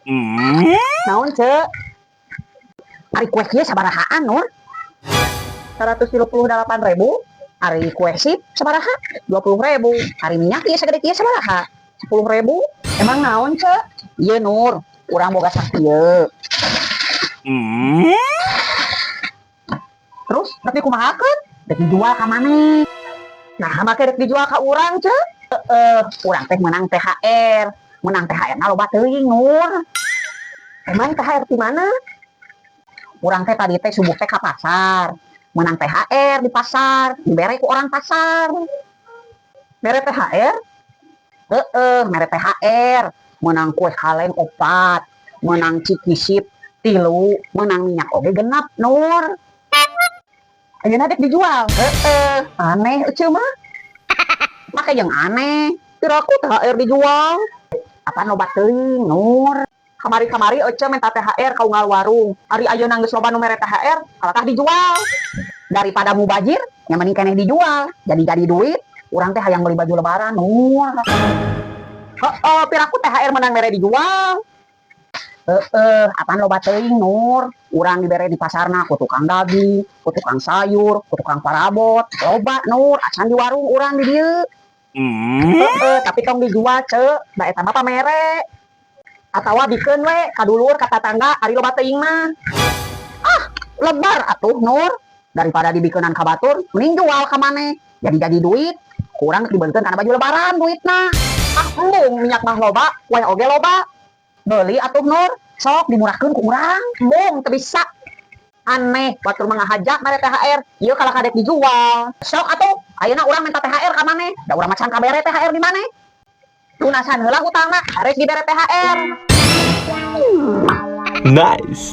Naon, Cek? Ari kue kieu sabarahaan, Nur? 138 ribu. Ari kue sip sabaraha? 20 ribu. Ari minyak ieu sagede kieu sabaraha? 10 ribu. Emang naon, Cek? Iya, Nur, urang boga sakieu. Terus rek dikumahakeun? Rek dijual ka maneh? Nah, make rek dijual ka urang, Cek? Heeh, urang teh menang THR. Menang THR na loba teuing, Nur. Emang THR di mana? Urang teh tadi teh subuh teh ka pasar. Menang THR di pasar, dibere ku orang pasar. Mere THR? Heeh, mere THR. Menang kue kaleng opat, menang cikisip tilu, menang minyak oge 6, Nur. Ayeuna dek dijual. Heeh, aneh ece mah. Make yang aneh. Piraku THR dijual. Apa loba teuing, Nur? Kamari-kamari ece minta THR ka unggal warung. Ari ayeuna geus loba nu mere THR, kalakah dijual. Daripada mubajir, yang mending keneh dijual. Jadi-jadi duit, urang teh hayang beli baju Lebaran, Nur. Heeh, piraku THR menang mere dijual. Heeh, apaan loba teuing, Nur? Urang dibere di pasarna ku tukang daging, ku tukang sayur, ku tukang parabot. Loba, Nur, acan di warung urang di dieu. Heeh, tapi tong dijual, Cek. Da eta mah pamere. Atawa bikeun we ka dulur, ka tatangga, ari loba teuing mah. Ah, lebar atuh, Nur. Daripada dibikeunan ka batur, mending jual ka maneh. Jadi-jadi duit. Kurang dibelikeun kana baju Lebaran duitna. Ah, embung minyak mah loba, kue oge loba. Beli atuh, Nur, sok dimurahkeun ku urang. Embung teu bisa. Aneh, batur mah ngahaja mere THR, ieu kalah kadek dijual. Sok atuh, ayeuna urang minta THR ka maneh. Da urang mah can kabere THR di maneh. Lunasan heula hutangna, arek dibere THR. Nice.